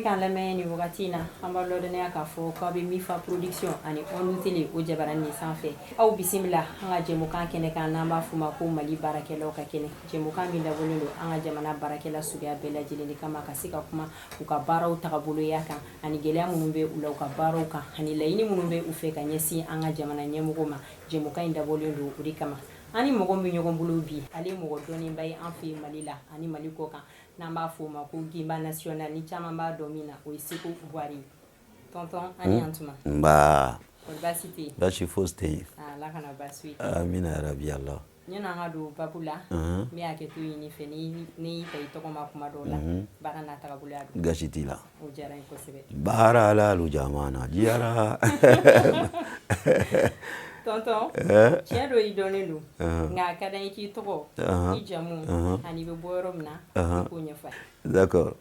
Bɛ k'an lamɛn nin wagati in na, an b'a ladɔnniya k'a fɔ k'aw bɛ Mifa Production ani Onde Télé o jabaranin sanfɛ. Aw bisimila an ka jɛmukan kɛnɛ kan, n'an b'a f'o ma ko Mali baarakɛlaw ka kɛnɛ, jɛmukan min dabɔlen don an ka jamana baarakɛla suguya bɛɛ lajɛlen de kama, ka se ka kuma u ka baaraw tagaboloya kan ani gɛlɛya minnu bɛ u la u ka baaraw kan ani laɲini minnu bɛ u fɛ ka ɲɛsin an ka jamana ɲɛmɔgɔ ma. Jɛmukan in dabɔlen don o de kama. An ni mɔgɔ min bɛ ɲɔgɔn bolo bi, ale mɔgɔ dɔnnenba ye an fɛ yen Mali la ani Mali kɔ kan, n'an b'a fɔ o ma ko Guimba National, ni caman b'a dɔn min na, o ye Seko Buwari ye. Tonton, an ni yan tuma. Nba. Kɔri baasi tɛ yen? Baasi fosi tɛ yen. Ala kana baasi ye. Amina yarabi Allah. Yanni an ka don babu la, n bɛ hakɛto ɲini fɛ ni y'i ta i tɔgɔ ma kuma dɔw la, baara n'a tagaboloya don. Gasi t'i la. O diyara n ye kosɛbɛ. Baara la jamana diyara. Tonton, tiɲɛ don, i dɔnnen don, nka a ka d'an ye k'i tɔgɔ, i jamu ani i bɛ bɔ yɔrɔ min na, i k'o ɲɛfɔ an ye. D'accord,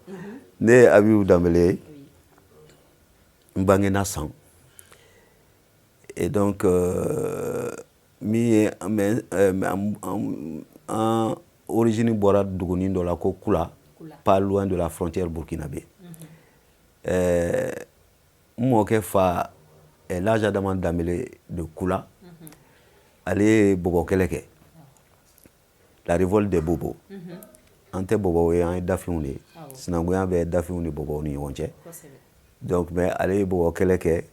ne ye Abibu Danbele ye. N bangena San et donc min ye an origine bɔra dugunin dɔ la ko Kula, pas loin de la frontière burkinabé. N mɔkɛ fa, Elhaji Adama Danbele de Kula, ale ye bɔbɔ kɛlɛ kɛ, la révolte des Bobos. An tɛ bɔbɔw ye, an ye dafinw de ye. Sinankunya bɛ dafinw ni bɔbɔw ni ɲɔgɔn cɛ. Donc mais ale ye bɔbɔ kɛlɛ kɛ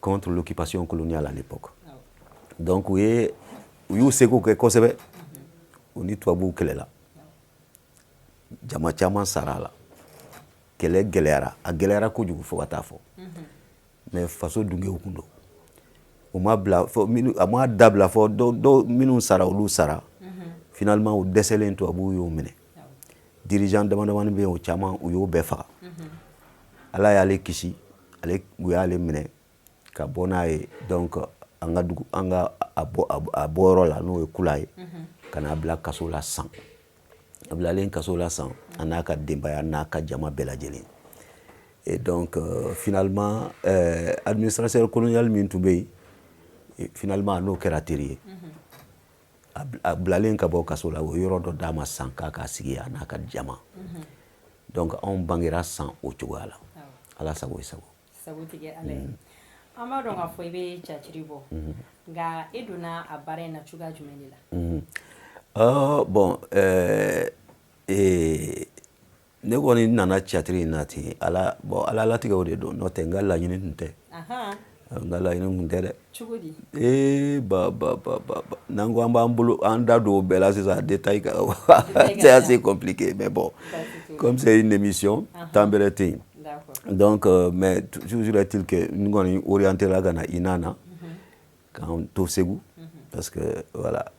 contre l'occupation coloniale à l'époque. Donc u y'u seko kɛ kosɛbɛ, u ni tubabuw kɛlɛla, jama caman sara a la, kɛlɛ gɛlɛyara, a gɛlɛyara kojugu fo ka taa fɔ. Mais faso dungew kun don, u ma bila fɔ minnu, a ma dabila fɔ dɔw minnu sara, olu sara. Finalement, u dɛsɛlen, tubabuw y'u minɛ. Dirigeant dama damani bɛ yen, o caman, u y'o bɛɛ faga. Ala y'ale kisi, ale u y'ale minɛ ka bɔ n'a ye. Donc an ka dugu, an ka a bɔ a bɔyɔrɔ la, n'o ye Kula ye, ka n'a bila kaso la San. A bilalen kaso la San, a n'a ka denbaya n'a ka jama bɛɛ lajɛlen. Et donc finalement, administrateur colonial min tun bɛ yen, finalement a n'o kɛra teri ye. A bilalen ka bɔ kaso la, o yɔrɔ dɔ d'a ma San k'a k'a sigi, a n'a ka jama. Donc anw bangera San o cogoya la. Ala sago i sago. Sago tigɛ Ala ye. An b'a dɔn k'a fɔ i bɛ théâtre bɔ, nka e donna a baara in na cogoya jumɛn de la? Bon, ne kɔni nana théâtre in na ten. Ala, bon, Ala latigɛw de don, n'o tɛ n ka laɲini tun tɛ. N ka laɲini tun tɛ dɛ. Cogo di? Ee, ba ba ba ba, n'an ko an b'an bolo an da don o bɛɛ la sisan, détail ka, c'est assez compliqué. Mais bon, comme c'est une émission, temps bɛrɛ tɛ yen. Donc mais toujours est-il que n kɔni orienté la ka na INA na, k'an to Segu, parce que voilà,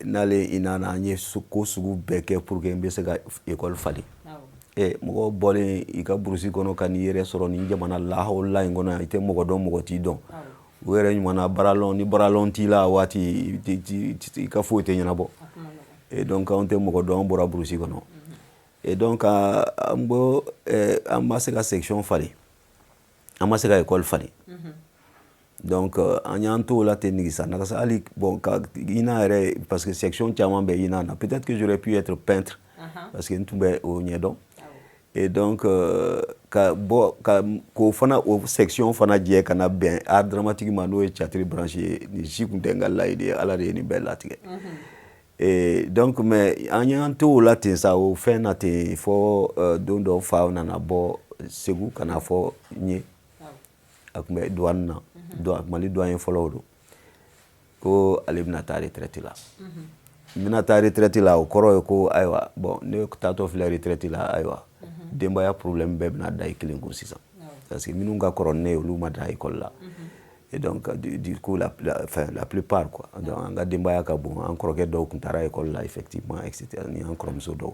n'ale INA na, an ye ko sugu bɛɛ kɛ pour que n bɛ se ka école falen. Mɔgɔ bɔlen i ka brousse kɔnɔ ka n'i yɛrɛ sɔrɔ nin jamana lahawula in kɔnɔ yan, i tɛ mɔgɔ dɔn, mɔgɔ t'i dɔn. U yɛrɛ ɲuman baaralɔn ni baaralɔn t'i la, waati i ka foyi tɛ ɲɛnabɔ. Et donc anw tɛ mɔgɔ dɔn, an bɔra brousse kɔnɔ. Et donc an bɔ, an ma se ka section falen, an ma se ka école falen. Donc an y'an t'o la ten nigisa nagasa hali. Bon, ka INA yɛrɛ, parce que section caman bɛ INA na, peut-être que j'aurais pu être peintre, parce que n tun bɛ o ɲɛdɔn. Et donc ka bɔ ka k'o fana o section fana jɛ ka na bɛn art dramatique ma, n'o ye théâtre branche ye, nin si tun tɛ n ka laɲini ye. Ala de ye nin bɛɛ latigɛ. Et donc mais an y'an to o la ten sa, o fɛn na ten, fɔ don dɔ fa nana bɔ Segu ka na fɔ n ye, a tun bɛ douane na, Mali douanier fɔlɔw don, ko ale bɛna taa retraite la. N bɛna taa retraite la, o kɔrɔ ye ko ayiwa, bon, ne taatɔ filɛ retraite la, ayiwa, denbaya problème bɛɛ bɛna da i kelen kun sisan, parce que minnu ka kɔrɔ ni ne ye, olu ma taa école la. Et donc du coup enfin, la plupart quoi. Donc an ka denbaya ka bon, an kɔrɔkɛ dɔw tun taara école la effectivement, etc., ni an kɔrɔmuso dɔw.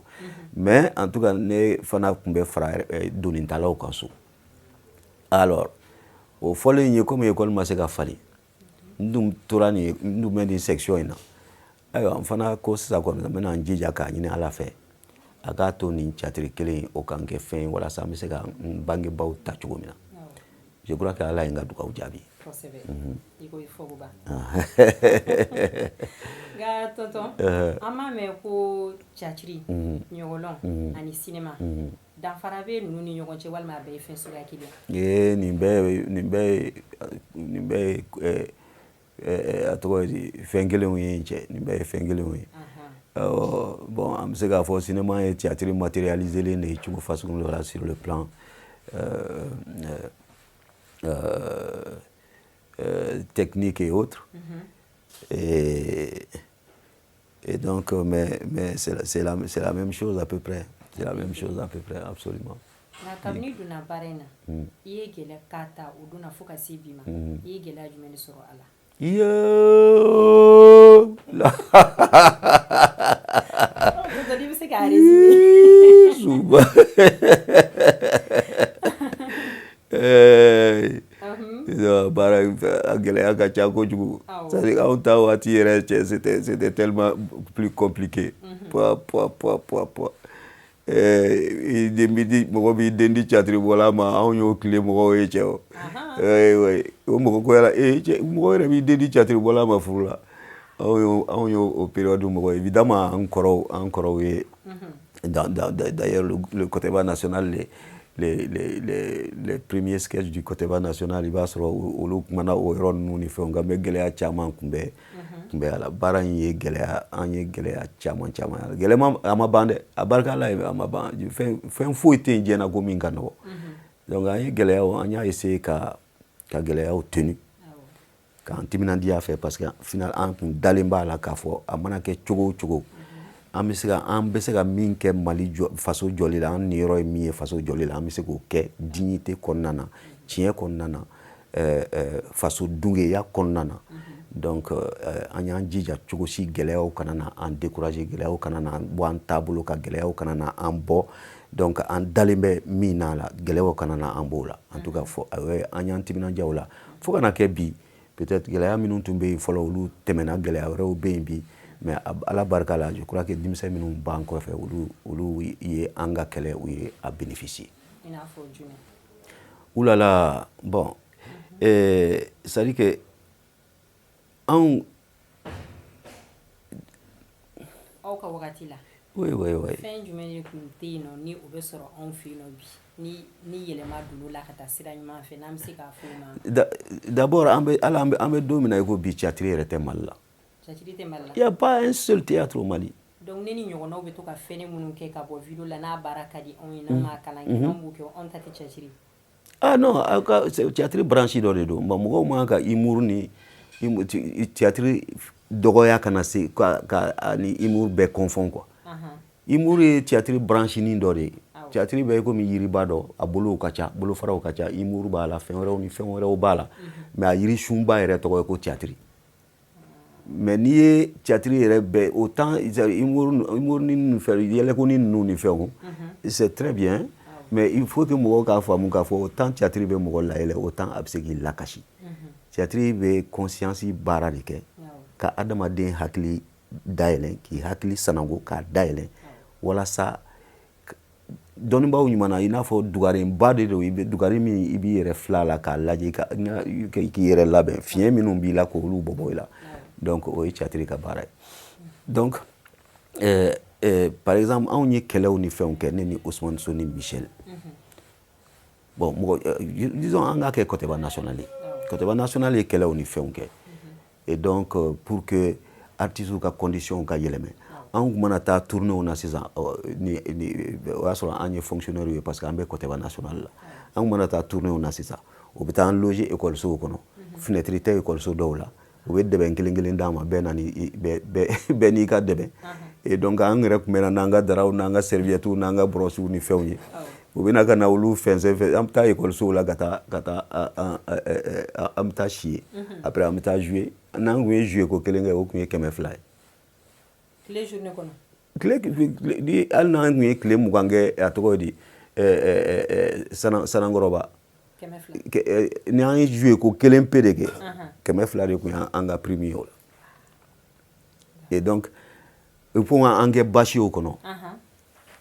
Mais en tout cas, ne fana tun bɛ fara donitalaw kan so. Alors o fɔlen ye, komi école ma se ka falen, n dun tora nin, n dun bɛ nin section in na, ayiwa, n fana ko sisan kɔni, n bɛna n jija k'a ɲini Ala fɛ a k'a to nin théâtre kelen in o kan kɛ fɛn ye walasa an bɛ se ka n bangebaaw ta cogo min na. Je crois que Ala ye n ka dugawu jaabi. Kosɛbɛ, i ko fogoba. Nka tonton, an b'a mɛn ko théâtre, ɲɔgɔlɔn ani cinéma, danfara bɛ ninnu ni ɲɔgɔn cɛ walima a bɛɛ ye fɛn suguya kelen? Ee, nin bɛɛ ye a tɔgɔ ye di, fɛn kelenw ye cɛ, nin bɛɛ ye fɛn kelenw ye. Bon, an bɛ se k'a fɔ cinéma ye théâtre matérialisé de ye cogo façon dɔ la sur le plan technique et autres. Et donc, mais c'est la même chose à peu près. C'est la même chose à peu près, absolument. Nka kabini donna baara in na, i ye gɛlɛya k'a ta o donna fo ka se bi ma, i ye gɛlɛya jumɛn de sɔrɔ a la? Yo. Tonton, i bɛ se k'a résumer. Suba. Baara a gɛlɛya ka ca kojugu. C'est-à-dire anw ta waati yɛrɛ cɛ, c'était tellement plus compliqué. Poa poa poa poa poa. I den bi di, mɔgɔ b'i den di théâtre bɔla ma, anw y'o tile mɔgɔw ye cɛ o. Oui, o mɔgɔ ko yala ee cɛ, mɔgɔ yɛrɛ b'i den di théâtre bɔla ma furu la. Anw y'o o période mɔgɔ, évidemment an kɔrɔw ye. D'ailleurs, le Koteba national, les premiers sketchs du Koteba national, i b'a sɔrɔ olu kumana o yɔrɔ ninnu ni fɛnw kan, mais gɛlɛya caman tun bɛ a la. Baara in ye gɛlɛya, an ye gɛlɛya caman caman y'a la. Gɛlɛya a ma ban dɛ, a barika Ala ye, a ma ban. Fɛn foyi tɛ yen diɲɛ na ko min ka nɔgɔ. Donc an ye gɛlɛyaw, an y'a essayer ka gɛlɛyaw tenu, k'an timinandiya fɛ, parce que final an kun dalen b'a la k'a fɔ a mana kɛ cogo o cogo, an bɛ se ka min kɛ Mali jɔ, faso jɔli la, an niyɔrɔ ye min ye faso jɔli la, an bɛ se k'o kɛ dignité kɔnɔna na, tiɲɛ kɔnɔna na, faso dungeya kɔnɔna na. Donc an y'an jija cogo si gɛlɛyaw kana na an décourager, gɛlɛyaw kana na bɔ an taabolo kan, gɛlɛyaw kana na an bɔ. Donc an dalen bɛ min na la, gɛlɛyaw kana na an b'o la. En tout cas, fɔ an y'an timinandiya o la fo ka na kɛ bi. Peut-être gɛlɛya minnu tun bɛ yen fɔlɔ, olu tɛmɛna, gɛlɛya wɛrɛw bɛ yen bi, mais Ala barika la, je crois que denmisɛn minnu b'an kɔfɛ, olu ye an ka kɛlɛ, u ye a bénéficier. I n'a fɔ jumɛn? Oulala, bon, c'est à dire que anw Aw ka wagati la, Oui. fɛn jumɛn de tun tɛ yen nɔ ni o bɛ sɔrɔ anw fɛ yen nɔ bi, ni yɛlɛma donn'o la ka taa sira ɲuman fɛ, n'an bɛ se k'a fɔ o ma? D'abord, an bɛ hali an bɛ don min na i ko bi, théâtre yɛrɛ tɛ Mali la. Théâtre tɛ Mali la? Il y a pas un seul théâtre au Mali. Donc ne ni ɲɔgɔnnaw bɛ to ka fɛn minnu kɛ ka bɔ vidéo la, n'a baara ka di anw ye, n'an m'a kalan kɛ, anw b'o kɛ, anw ta tɛ théâtre? Ah non, aw ka théâtre branche dɔ de don. Bon, mɔgɔw man ka humour ni théâtre dɔgɔya ka na se ka ani humour bɛɛ confond quoi. Humour ye théâtre branche nin dɔ de ye. Théâtre bɛ komi yiriba dɔ, a bolow ka ca, bolofaraw ka ca, humour b'a la, fɛn wɛrɛw ni fɛn wɛrɛw b'a la, mais a yiri sunba yɛrɛ tɔgɔ ye ko théâtre. Mais n'i ye théâtre yɛrɛ bɛɛ, autant humour ni fɛn yɛlɛko ni ninnu ni fɛnw, c'est très bien, mais il faut que mɔgɔw k'a faamu k'a fɔ autant théâtre bɛ mɔgɔ layɛlɛ, autant a bɛ se k'i lakasi. Théâtre bɛ conscience baara de kɛ, ka adamaden hakili dayɛlɛ, k'i hakili sanango k'a dayɛlɛ, walasa dɔnnibaaw ɲuman na, i n'a fɔ dugarenba de don, i bɛ dugari min, i b'i yɛrɛ filɛ a la k'a lajɛ, k'i yɛrɛ labɛn, fiɲɛ minnu b'i la k'olu bɔ bɔ i la. Donc o ye théâtre ka baara ye. Donc par exemple, anw ye kɛlɛw ni fɛnw kɛ, ne ni Ousmane So ni Michel. Bon, mɔgɔ, disons an k'a kɛ Koteba national ye. Koteba national ye kɛlɛw ni fɛnw kɛ, et donc pour que artistes ka condition ka yɛlɛmɛ, an tun mana taa tournéew na sisan, ni o y'a sɔrɔ an ye fonctionnaire ye, parce que an bɛ Koteba national la, an tun mana taa tournéew na sisan, u bɛ taa an loger école kɔnɔ, fenêtre tɛ école dɔw la, u bɛ dɛbɛn kelen kelen d'an ma, bɛɛ na ni bɛɛ n'i ka dɛbɛn. Et donc an yɛrɛ tun bɛ na n'an ka daraw n'an ka serviettes n'an ka brosses ni fɛnw ye, u bɛ na ka na olu fɛnsɛn fɛn, an bɛ taa école la ka taa, an bɛ taa si yen, après an bɛ taa jouer. N'an tun ye jouer ko kelen kɛ, o tun ye 200 ye. Tile journée kɔnɔ? Tile ni hali n'an tun ye tile 20 kɛ, a tɔgɔ ye di, Sanankɔrɔba, ni an ye jouer ko kelen pe de kɛ, 200 de tun y'an ka prime ye o la. Et donc il faut an kɛ basi o kɔnɔ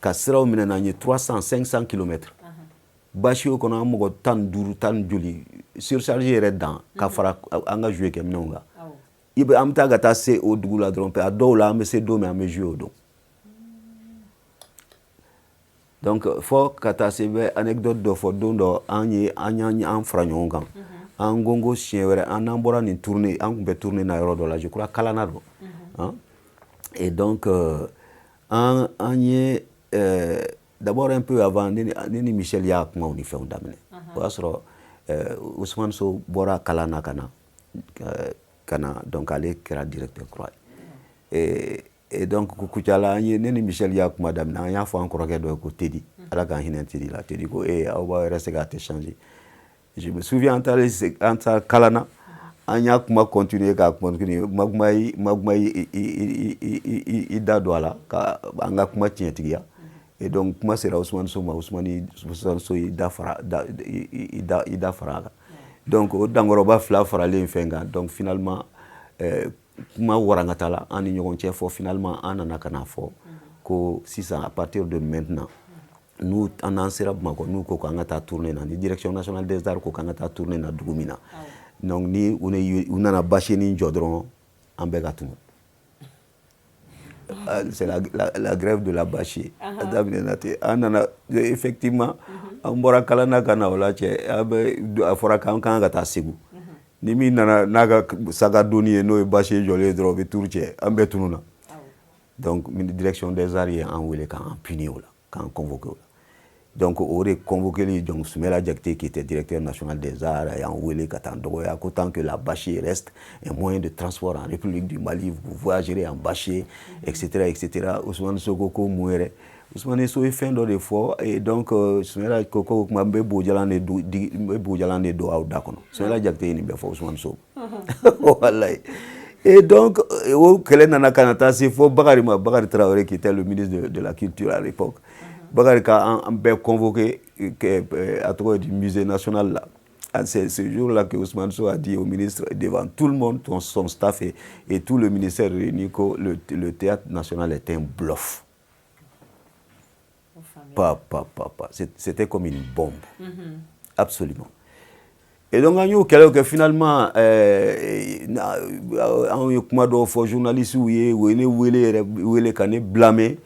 ka siraw minɛ n'an ye 300, 500 kilomètres. Bâche kɔnɔ, an mɔgɔ 15, tan joli, surcharge yɛrɛ dan ka fara an ka jouer kɛ minɛnw kan. I bɛ an bɛ taa ka taa se o dugu la dɔrɔn, a dɔw la an bɛ se don min, an bɛ jouer o don. Donc fɔ ka taa se, bɛ anecdote dɔ fɔ. Don dɔ, an ye an y'an fara ɲɔgɔn kan, an ko siɲɛ wɛrɛ an n'an bɔra nin tournée, an tun bɛ tournée na yɔrɔ dɔ la, je crois Kalana don, hein. Et donc an ye d'abord, un peu avant, ne ni Michel y'a kumaw ni fɛnw daminɛ. O y'a sɔrɔ Ousmane Sow bɔra Kalana ka na, donc ale kɛra directeur kura ye. Et donc Kucala, an ye, ne ni Michel y'a kuma daminɛ, an y'a fɔ an kɔrɔkɛ dɔ ye ko Tedi, Ala k'an hinɛ Tedi la. Tedi ko ee, aw b'aw yɛrɛ se k'a tɛ changer. Je me souviens, an taalen, an taara Kalana, an y'a kuma continuer k'a continuer, Maguma yi, Maguma yi i da don a la ka an ka kuma tiɲɛtigiya. Et donc kuma sera Ousmane Sow ma, Ousmane Sow y'i da fara da i da fara a kan. Donc o dankɔrɔba fila faralen fɛn kan. Donc finalement kuma warankata la an ni ɲɔgɔn cɛ, fɔ finalement an nana ka na fɔ ko sisan, à partir de maintenant, n'u an n'an sera Bamakɔ, n'u ko k'an ka taa tournée na, ni Direction nationale des arts ko k'an ka taa tournée na dugu min na, donc ni u nana bâche nin jɔ dɔrɔn, an bɛɛ ka tunu. C'est la grève de la bâche a daminɛna ten. An nana effectivement, an bɔra Kalana ka na o la, cɛ, an bɛ a fɔra k'an kan ka taa Segu. Ni min nana n'a ka saga doni ye, n'o ye bâche jɔlen ye dɔrɔn, o bɛ turu, cɛ, an bɛɛ tununa. Donc Direction des arts ye an wele k'an punir o la, k'an convoquer o la. Donc o de convoqué, donc Soumaïla Diakité, qui était directeur national des arts, y'an wele ka taa dɔgɔya ko tant que la bâche reste un moyen de transport en République du Mali, vous voyagerez en bâche, etc., etc. Ousmane Sow ko mun yɛrɛ? Ousmane Sow ye fɛn dɔ de fɔ. Et donc Soumaïla ko kuma, n bɛ bojalan de don, n bɛ bojalan de don aw da kɔnɔ. Soumaïla Diakité ye nin bɛɛ fɔ Ousmane Sow, walayi. Et donc o kɛlɛ nana ka na taa se fɔ Bakary ma, Bakary Traoré, qui était le ministre de la culture à l'époque. Bakary ka an bɛɛ convoqué, a tɔgɔ du Musée national là. C'est ce jour-là que Ousmane Sow a dit au ministre, devant tout le monde, son staff et tout le ministère réuni, que le théâtre national est un bluff. Pas, pas, pas, pas. C'était comme une bombe. Absolument. Et donc, an y'o kɛlɛw kɛ, finalement, anw ye kuma dɔw fɔ journalistes ye, u ye ne wele yɛrɛ, wele ka ne blâmer.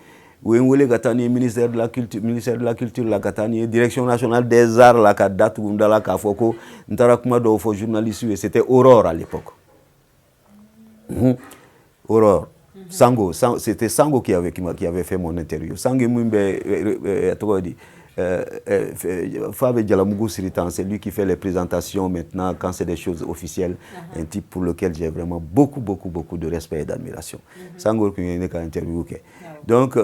U ye n wele ka taa ni ministère de la culture, ministère de la culture la, ka taa ni Direction nationale des arts la, ka da tugu n da la k'a fɔ ko n taara kuma dɔw fɔ journalistes ye. C'était Aurore à l'époque. Aurore Sango, c'était Sango qui avait fait mon interview. Sango min bɛ, a tɔgɔ di, fa bɛ jalamugu siri tan, c'est lui qui fait les présentations maintenant quand c'est des choses officielles, un type pour lequel j'ai vraiment beaucoup, beaucoup, beaucoup de respect et d'admiration. Sango tun ye ne ka interview kɛ. Donc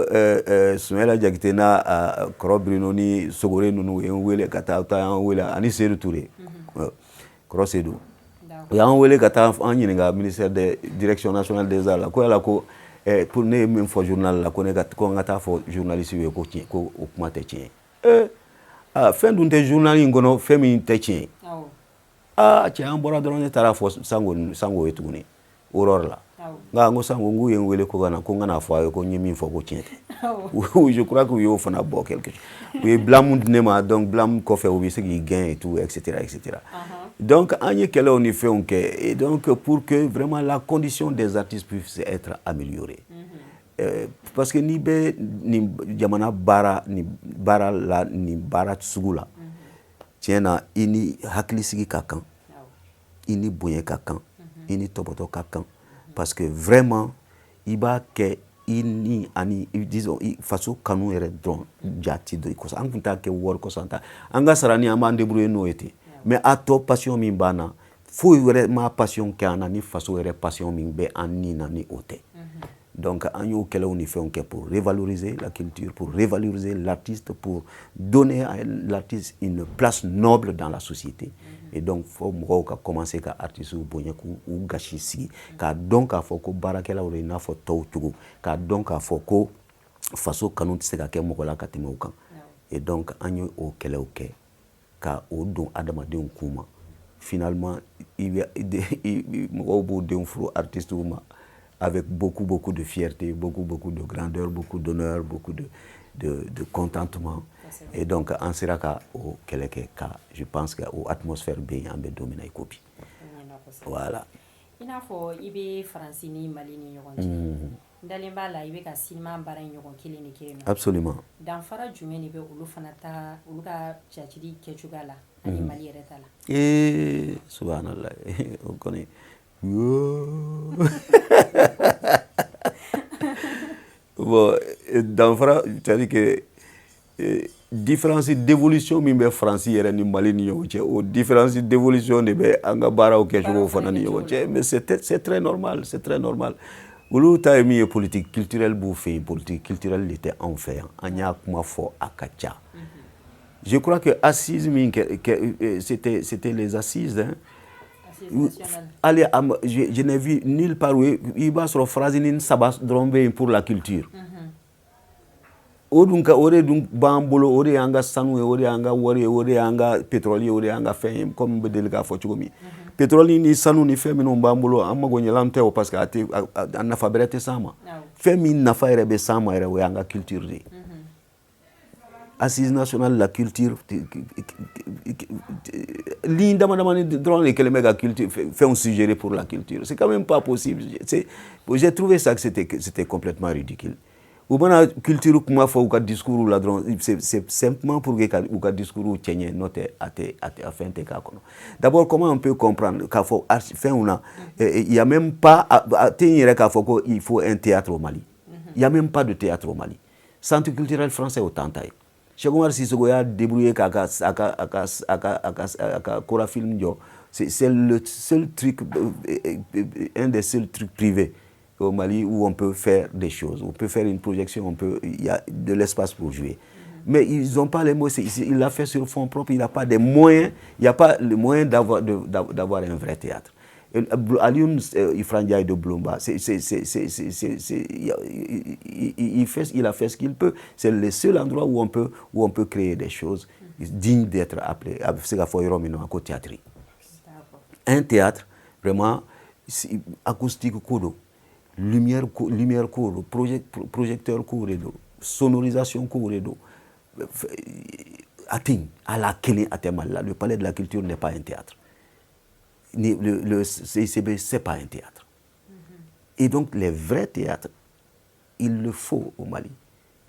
Soumaïla Diakité n'a kɔrɔ Bruno ni Sogore ninnu ye n wele ka taa an wele, ani Seydou Touré, kɔrɔ Seydou, u y'an wele ka taa an ɲininka ministère de Direction nationale des arts la, ko yala ko pour ne ye min fɔ journal la, ko ne ka ko an ka taa fɔ journaliste ye ko tiɲɛ, ko o kuma tɛ tiɲɛ ye. Aa, fɛn dun tɛ journal in kɔnɔ, fɛn min tɛ tiɲɛ ye. Aa cɛ, an bɔra dɔrɔn, ne taara fɔ Sango, Sango ye tuguni Aurore la. Nka n ko Sango, n k'u ye n wele ko ka na, ko n kana fɔ a ye ko n ye min fɔ ko tiɲɛ tɛ. Je crois que u y'o fana bɔ quelque chose, u ye blâme di ne ma. Donc blâme kɔfɛ, u bɛ se k'i gɛn et tout, etc., etc. Donc an ye kɛlɛw ni fɛnw kɛ, et donc pour que vraiment la condition des artistes puisse être améliorée. Parce que n'i bɛ nin jamana baara, nin baara la, nin baara sugu la, tiɲɛ na, i ni hakilisigi ka kan, i ni bonya ka kan, i ni tɔbɔtɔ ka kan, parce que vraiment i b'a kɛ i ni ani, disons, faso kanu yɛrɛ dɔrɔn jati dɔ i kɔsɔn. An tun t'a kɛ wari kɔsɔn, an ta an ka sara ni an b'an débrouiller n'o ye ten. Mais a tɔ, passion min b'an na, foyi wɛrɛ ma passion kɛ an na ni faso yɛrɛ passion min bɛ an ni na, ni o tɛ. Donc an y'o kɛlɛw ni fɛnw kɛ pour revaloriser la culture, pour revaloriser l'artiste, pour donner à l'artiste une place noble dans la société. Et donc fo mɔgɔw ka commencer ka artistes bonya, k'u u gasi sigi, k'a dɔn k'a fɔ ko baarakɛlaw de i n'a fɔ tɔw cogo, k'a dɔn k'a fɔ ko faso kanu tɛ se ka kɛ mɔgɔ la ka tɛmɛ o kan. Et donc an ye o kɛlɛw kɛ ka o don adamadenw kun ma. Finalement, i bɛ mɔgɔw b'u denw furu artistes ma. avec beaucoup, beaucoup de fierté, beaucoup, beaucoup de grandeur, beaucoup d'honneur, beaucoup de contentement. Et donc an sera ka o kɛlɛ kɛ ka, je pense que o atmosphère bɛ yen, an bɛ don min na i ko bi. Voilà. I n'a fɔ i bɛ Faransi ni Mali ni ɲɔgɔn cɛ, n dalen b'a la i bɛ ka sinima baara in ɲɔgɔn kelen de kɛ yen nɔ. Absolument. Danfara jumɛn de bɛ olu fana ta, olu ka jatigi kɛcogoya la ani Mali yɛrɛ ta la? Ee, subhanallah, o kɔni, bon, danfara, c'est à dire que différence d'évolution min bɛ Faransi yɛrɛ ni Mali ni ɲɔgɔn cɛ, o différence d'évolution de bɛ an ka baaraw kɛcogo fana ni ɲɔgɔn cɛ. Mais c'est très normal, c'est très normal. Olu ta ye min ye, politique culturelle b'u fɛ yen, politique culturelle de tɛ anw fɛ yan. An y'a kuma fɔ, a ka ca. Je crois que assise min kɛ, c'était les assises, hein. Allez, je n'ai vu nulle part où i b'a sɔrɔ phrase ni saba dɔrɔn bɛ yen pour la culture. O dun ka, o de dun b'an bolo, o de y'an ka sanu ye, o de y'an ka wari ye, o de y'an ka pétrole ye, o de y'an ka fɛn ye. Comme n bɛ deli k'a fɔ cogo min, pétrole ni sanu ni fɛn minnu b'an bolo, an mago ɲɛlan tɛ o, parce que a tɛ a nafa bɛrɛ tɛ s'an ma. Fɛn min nafa yɛrɛ bɛ s'an ma yɛrɛ, o y'an ka culture de ye. Assise nationale la culture, ligne dama damani dɔrɔn de kɛlen bɛ ka culture fɛnw suggérer pour la culture. C'est quand même pas possible. C'est, j'ai trouvé ça que c'était complètement ridicule. U mana culture kuma fɔ u ka discours la dɔrɔn, c'est simplement pour que u ka discours cɛɲɛ, n'o tɛ a tɛ a tɛ a fɛn tɛ k'a kɔnɔ. D'abord, comment on peut comprendre k'a fɔ fɛnw na, il y a même pas, a tɛ yen yɛrɛ k'a fɔ ko il faut un théâtre au Mali? Il y a même pas de théâtre au Mali. Centre culturel français, o t'an ta ye. Cheikh Oumar Sissoko y'a débrouillé k'a ka a ka a ka a ka a ka a ka Kora film jɔ. C'est le seul truc, un des seuls trucs privés au Mali où on peut faire des choses, on peut faire une projection, on peut, il y a de l'espace pour jouer. Mais ils n'ont pas les moyens, il l'a fait sur fonds propre, il n'a pas des moyens, il n'y a pas le moyen d'avoir un vrai théâtre. Alioune Ifra Ndiaye de Blomba, il a fait ce qu'il peut. C'est le seul endroit où on peut créer des choses dignes d'être appelées. C'est la fois théâtre. Un théâtre, vraiment, acoustique ko don, lumière, lumière ko don, projecteur ko de don, sonorisation ko de don. A tɛ yen, ala kelen a tɛ Mali la. Le palais de la culture n'est pas un théâtre. Le CICB, c'est pas un théâtre. Et donc, les vrais théâtres, il le faut au Mali.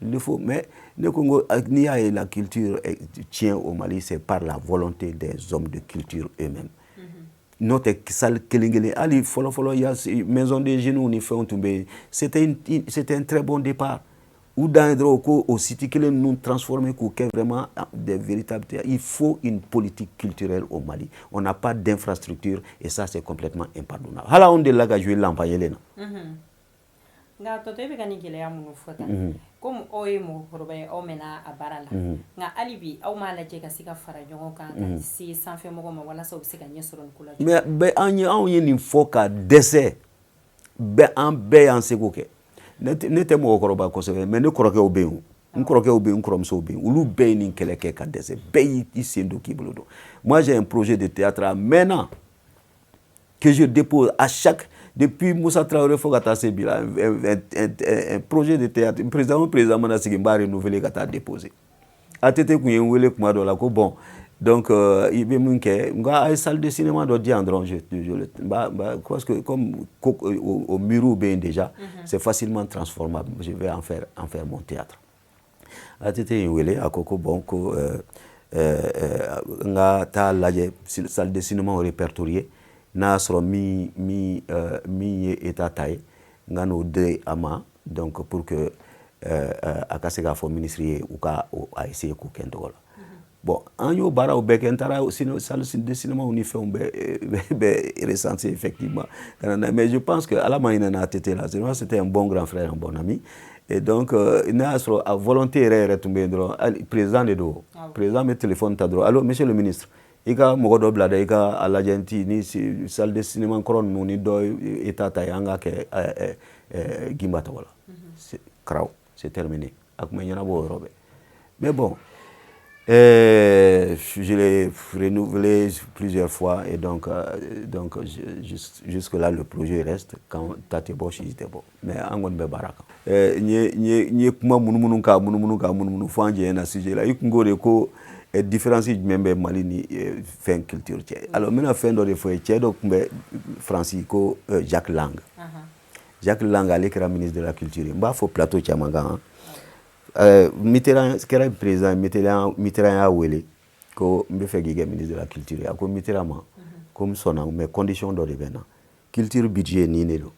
Il le faut. Mais ne ko n'i y'a ye la culture tient au Mali, c'est par la volonté des hommes de culture eux-mêmes. N'o tɛ, salle kelen kelen, hali fɔlɔ fɔlɔ ya, maison des jeunes ni fɛnw tun bɛ yen, c'était un très bon départ. U dan ye dɔrɔn ko o site kelen ninnu transformer k'u kɛ vraiment des véritables théâtres. Il faut une politique culturelle au Mali. On n'a pas d'infrastructure et ça, c'est complètement impardonnable. Hali anw delila ka jouer lampa yɛlɛ na. Nka tɔtɔ, e bɛ ka nin gɛlɛya minnu fɔ tan, komi aw ye mɔgɔkɔrɔba ye, aw mɛnna a baara la, nka hali bi aw m'a lajɛ ka se ka fara ɲɔgɔn kan ka se sanfɛ mɔgɔw ma walasa u bɛ se ka ɲɛ sɔrɔ nin ko la? Mais bɛɛ, an ye, anw ye nin fɔ ka dɛsɛ bɛɛ, an bɛɛ y'an seko kɛ. Ne tɛ mɔgɔkɔrɔba kosɛbɛ, mais ne kɔrɔkɛw bɛ yen o, n kɔrɔkɛw bɛ yen, n kɔrɔmusow bɛ yen, olu bɛɛ ye nin kɛlɛ kɛ ka dɛsɛ, bɛɛ y'i sen don k'i bolo don. Moi, j'ai un projet de théâtre à maintenant que je dépose à chaque, depuis Moussa Traoré fo ka taa se bi la, un projet de théâtre. Président o président mana sigi, n b'a renouveler ka taa déposer. ATT kun ye n wele kuma dɔ la ko bon, donc i bɛ mun kɛ? N ko a ye salle de cinéma dɔ di yan dɔrɔn, je le n b'a parce que comme o mur bɛ yen déjà, c'est facilement transformable, je vais en faire mon théâtre. ATT ye n wele, a ko ko bon, ko n ka taa lajɛ salle de cinéma répertorier, n'a y'a sɔrɔ min ye état ta ye, n ka n'o di a ma, donc pour que a ka se k'a fɔ ministre ye, u ka a essayer k'o kɛ n tɔgɔ la. Bon, an y'o baaraw bɛɛ kɛ, n taara salle de cinéma ni fɛnw bɛɛ recenser effectivement ka na. Mais je pense que Ala ma hinɛ na ATT la, c'était un bon grand frère, un bon ami. Et donc n'a y'a sɔrɔ a volonté yɛrɛ yɛrɛ tun bɛ yen dɔrɔn, hali président de don, président bɛ téléphone ta dɔrɔn: "Allo, monsieur le ministre, i ka mɔgɔ dɔ bila dɛ, i ka a lajɛ n ni salle de cinéma kɔrɔ ninnu ni dɔ état ta ye, an k'a kɛ Guimba tɔgɔ la." Karaw, c'est terminé, a tun bɛ ɲɛnabɔ o yɔrɔ bɛɛ. Mais bon, Je l'ai renouvelé plusieurs fois et donc jusque-là, le projet reste. Quand ta tɛ bɔ, si tɛ bɔ, mais an kɔni bɛ baara kan. N ye kuma munumunu k'a munumunu k'a munumunu fo an jɛnna sujet la. I kun ko de ko différence jumɛn bɛ Mali ni fɛn culture cɛ. Alors, n bɛna fɛn dɔ de fɔ ye. Cɛ dɔ tun bɛ Faransi ko Jacques Lang. Jacques Lang, ale kɛra ministre de la culture ye. N b'a fɔ plateau caman kan. Mitterrand kɛra président. Mitterrand y'a wele ko n bɛ fɛ k'i kɛ ministre de la culture ye. A ko Mitterrand ma ko n sɔnna, mais condition dɔ de bɛ n na. Culture budget nin de don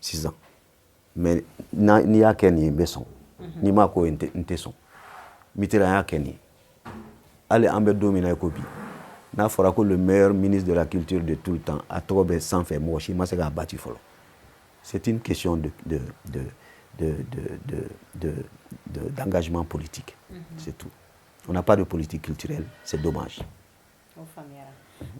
sisan, mais n'i y'a kɛ nin ye, n bɛ sɔn, n'i m'a k'o ye, n tɛ sɔn. Mitterrand y'a kɛ nin ye. Hali an bɛ don min na i ko bi, n'a fɔra ko le meilleur ministre de la culture de tout le temps, a tɔgɔ bɛ sanfɛ, mɔgɔ si ma se k'a bati fɔlɔ. C'est une question de d'engagement politique. C'est tout. On n'a pas de politique culturelle, c'est dommage. O faamuyara.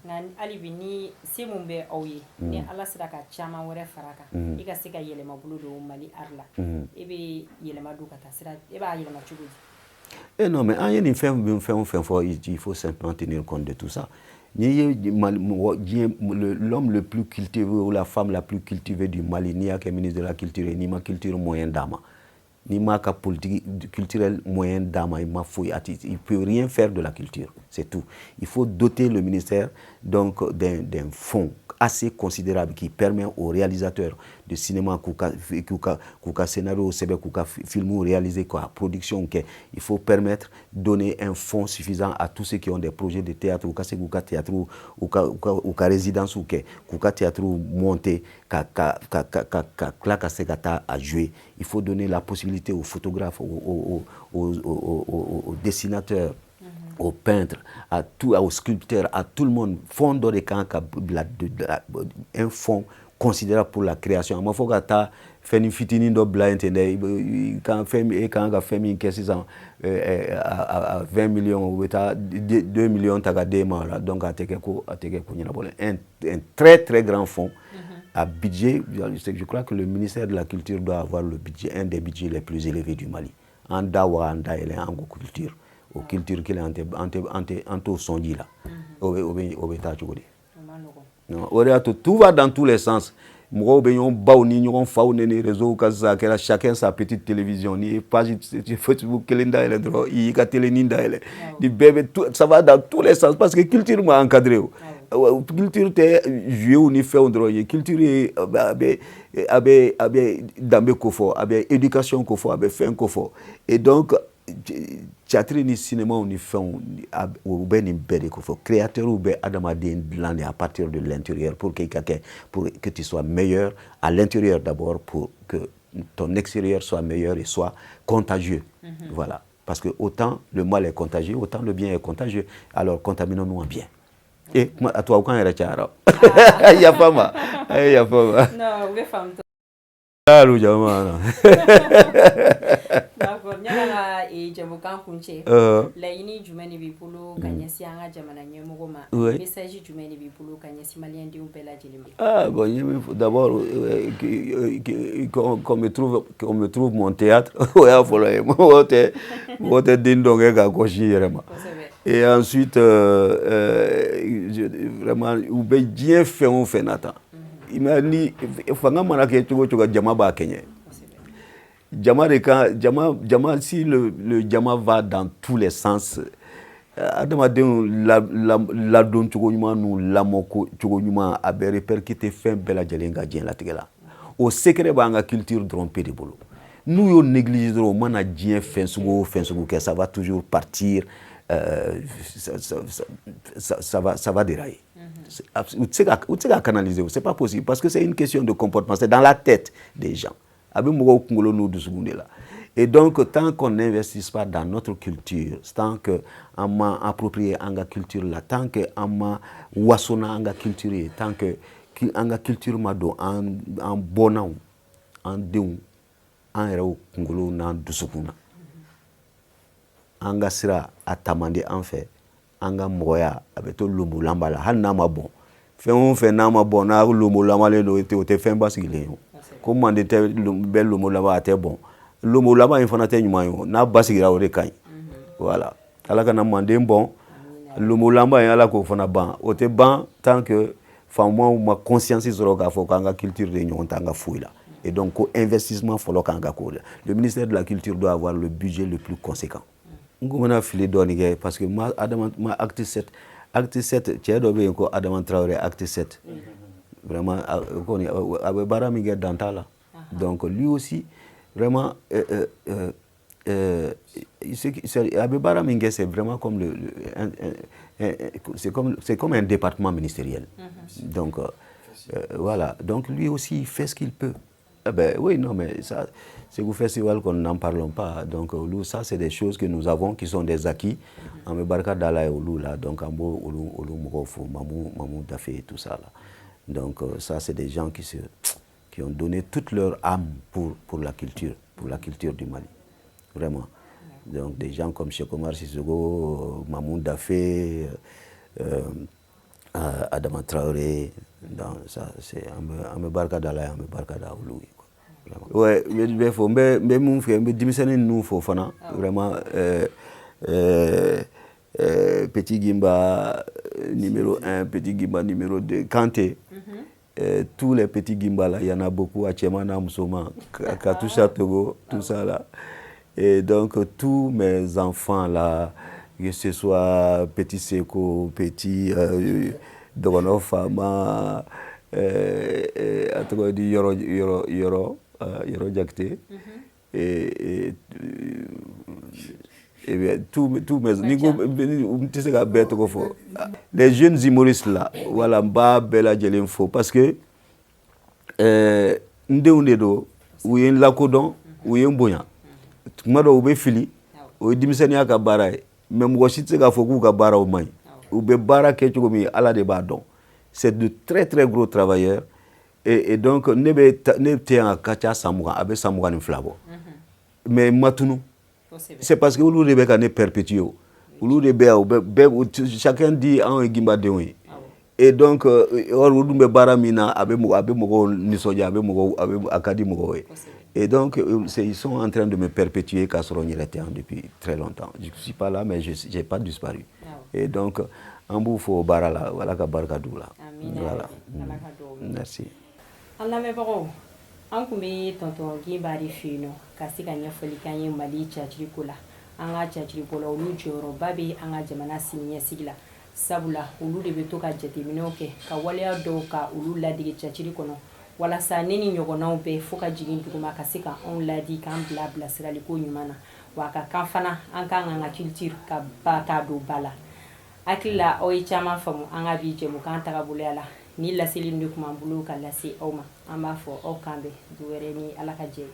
Nka hali bi, ni se mun bɛ aw ye, ni Ala sera ka caman wɛrɛ fara kan, i ka se ka yɛlɛma bolo don Mali art la, e bɛ yɛlɛma don ka taa sira, e b'a yɛlɛma cogo di? Eh non, mais an ye nin fɛn fɛn o fɛn fɔ, il faut simplement tenir compte de tout ça. N'i ye mɔgɔ diɲɛ, l'homme le plus cultivé ou la femme la plus cultivée du Mali, n'i y'a kɛ ministre de la culture ye, n'i ma culture moyen d'a ma, n'i m'a ka politique culturelle moyen d'a ma, i ma foyi, a ti, il peut rien faire de la culture, c'est tout. Il faut doter le ministère donc d'un fonds assez considérable qui permet aux réalisateurs de cinéma k'u ka scénario sɛbɛn, k'u ka film réaliser, ka production kɛ. Il faut permettre, donner un fonds suffisant à tous ceux qui ont des projets de théâtre, u ka se k'u ka théâtre, u ka résidence kɛ, k'u ka théâtre monter, ka tila ka se ka taa a jouer. Il faut donner la possibilité aux photographes, aux dessinateurs, aux peintres, à tout, aux sculpteurs, à tout le monde. Fonds dɔ de kan ka bila, un fonds considérable pour la création. A ma fɔ ka taa fɛnnin fitinin dɔ bila yen ten dɛ. I kan fɛn, e kan ka fɛn min kɛ sisan à 20 millions, u bɛ taa 2 millions ta ka d'e ma o la. Donc a tɛ kɛ ko ɲɛnabɔlen. Un très très grand fonds à budget. Je crois que le ministère de la culture doit avoir le budget, un des budgets les plus élevés du Mali. An da waga, an da yɛlɛ, an ko culture, o culture kelen, an tɛ an t'o sɔn ji la. O bɛ taa cogo di? O de y'a to tout va dans tous les sens. Mɔgɔw bɛ ɲɔgɔn baw ni ɲɔgɔn faw neni réseau kan sisan. A kɛra chacun sa petite télévision. N'i ye page Facebook kelen dayɛlɛ dɔrɔn, i y'i ka télénin dayɛlɛ, ni bɛɛ bɛ, ça va dans tous les sens, parce que culture ma encadré. O culture tɛ jouer ni fɛnw dɔrɔn ye. Culture ye a bɛ danbe ko fɔ, a bɛ éducation ko fɔ, a bɛ fɛn ko fɔ. Et donc théâtre ni cinéma ni fɛnw, o bɛ nin bɛɛ de ko fɔ. Créateurs bɛ adamaden dilan de à partir de l'intérieur pour que i ka kɛ, pour que tu sois meilleur à l'intérieur d'abord, pour que ton extérieur soit meilleur et soit contagieux. Voilà, parce que autant le mal est contagieux, autant le bien est contagieux. Alors contaminons-nous en bien. Et a tubabukan yɛrɛ cayara, yafa ma, yafa ma. Non, u bɛ faamu. Allo jama na. D'accord, ɲan'an ka jɛmukan kuncɛ, laɲini jumɛn de b'i bolo ka ɲɛsin an ka jamana ɲɛmɔgɔ ma? Message jumɛn de b'i bolo ka ɲɛsin maliyɛndenw bɛɛ lajɛlen ma? Ah bon, n ye min fɔ d'abord, qu'on me trouve mon théâtre, o y'a fɔlɔ ye. Mɔgɔ tɛ den dɔn kɛ k'a gosi i yɛrɛ ma. Et ensuite, vraiment, u bɛ diɲɛ fɛn o fɛn na tan, ni fanga mana kɛ cogo o cogo, jama b'a kɛɲɛ. Jama de kan, jama jama, si le jama va dans tous les sens, adamadenw ladon cogo ɲuman n'u lamɔ cogo ɲuman, a bɛ répercuter fɛn bɛɛ lajɛlen ka diɲɛlatigɛ la. O secret b'an ka culture dɔrɔn pe de bolo. N'u y'o négliger dɔrɔn, u mana diɲɛ fɛn sugu o fɛn sugu kɛ, ça va toujours partir, ça va dérailler. U tɛ se ka canaliser, c'est pas possible, parce que c'est une question de comportement, c'est dans la tête des gens, a bɛ mɔgɔw kunkolo n'u dusukun de la. Et donc, tant qu'on n'investisse pas dans notre culture, tant que an ma approprier an ka culture la, tant que an ma waso n'an ka culture ye, tant que an ka culture ma don an bɔnnaw, an denw, an yɛrɛw kunkolo n'an dusukun na, an ka sira a ta man di an fɛ. An ka mɔgɔya a bɛ to lonbolanba la. Hali n'a ma bɔn, fɛn o fɛn n'a ma bɔn, n'a lonbolamalen don, o tɛ fɛn basigilen ye. Ko mande tɛ bɛ lonbolama, a tɛ bɔn. Lonbolama in fana tɛ ɲuman ye o, n'a basigira, o de ka ɲi. Voilà. Ala kana manden bɔn lomolanba ye, Ala k'o fana ban. O tɛ ban tant que faamaw ma conscience sɔrɔ k'a fɔ k'an ka culture de ɲɔgɔn tɛ an ka foyi la. Et donc ko investissement fɔlɔ kan ka k'o la. Le ministère de la Culture doit avoir le budget le plus conséquent. N kun bɛna fili dɔɔni kɛ parce que ma Adama ma Acte 7, Acte 7, cɛ dɔ bɛ yen ko Adama Traoré, Acte 7, vraiment kɔni a bɛ baara min kɛ, dan t'a la. Donc lui aussi, vraiment, a bɛ baara min kɛ, c'est vraiment comme le un, c'est comme un département ministériel. Donc voilà, donc lui aussi, il fait ce qu'il peut. Eh ben oui, non, mais ça, Ségou Festival, qu'on n'en parlons pas. Donc olu, ça, c'est des choses que nous avons qui sont des acquis. An bɛ barika da la ye olu la. Donc an b'o olu mɔgɔw fo, Mamou Dafe et tout ça là. Donc ça, c'est des gens qui ont donné toute leur âme pour la culture, pour la culture du Mali. Vraiment. Donc des gens comme Cheikh Omar Sissoko, Mamou Dafe, Adama Traoré, donc ça, c'est an bɛ barika da la ye, an bɛ barika da olu ye quoi. Vraiment. Ouais, n bɛ fo, n bɛ mun fɛ, n bɛ denmisɛnnin ninnu fo fana, vraiment, Petit Gimba numéro 1, Petit Gimba numéro 2, Kanté. Tous les petits Gimba là, il y en a beaucoup, à cɛman n'a musoman, Katusha Togo, tout ça là. Et donc tous mes enfants là, que ce soit Petit Seko, Petit Dogono Fama, a tɔgɔ di, Yɔrɔ Yɔrɔ Yɔrɔ Yɔrɔ Jakite, et bien, tous mes, ni ko n tɛ se ka bɛɛ tɔgɔ fɔ, les jeunes humoristes là, voilà, n b'a bɛɛ lajɛlen fo parce que n denw de don, u ye n lakodɔn, u ye n bonya. Tuma dɔw u bɛ fili, o ye denmisɛnninya ka baara ye, mais mɔgɔ si tɛ se k'a fɔ k'u ka baaraw man ɲi. U bɛ baara kɛ cogo min, Ala de b'a dɔn. C'est de très très gros travailleurs. Et donc ne bɛ ne tɛ yan a ka ca san 20, a bɛ san 22 bɔ, mais n ma tunu. C'est parce que olu de bɛ ka ne perpétuer, o olu de bɛ yan, u bɛ bɛɛ, chacun dit anw ye Gimbadenw ye. Et donc or olu dun bɛ baara min na, a bɛ mɔgɔw nisɔndiya, a bɛ mɔgɔw a bɛ a ka di mɔgɔw ye. Et donc ils sont en train de me perpétuer k'a sɔrɔ n yɛrɛ tɛ yan depuis très longtemps. Je suis pas là, mais je j'ai pas disparu. Et donc an b'u fo o baara la, Ala ka barika d'u la. Voilà, merci. An lamɛnbagaw, an kun bɛ tonton Gimba de fɛ yen nɔ ka se ka ɲɛfɔli k'an ye Mali caciri ko la. An ka caciri ko la, olu jɔyɔrɔba bɛ an ka jamana siniɲɛsigi la, sabula olu de bɛ to ka jateminɛw kɛ ka waleya dɔw ka olu ladege caciri kɔnɔ, walasa ne ni ɲɔgɔnnaw bɛɛ fo ka jigin duguma ka se ka anw ladi, k'an bila bilasiraliko ɲuman na. Wa a ka kan fana an k'an ka culture ka ba k'a don ba la. Hakili la aw ye caman faamu an ka bi jɛmukan tagaboloya la. Ni laseli de tun b'an bolo ka lase aw ma, an b'a fɔ aw kan bɛn du wɛrɛ ni Ala ka jɛ ye.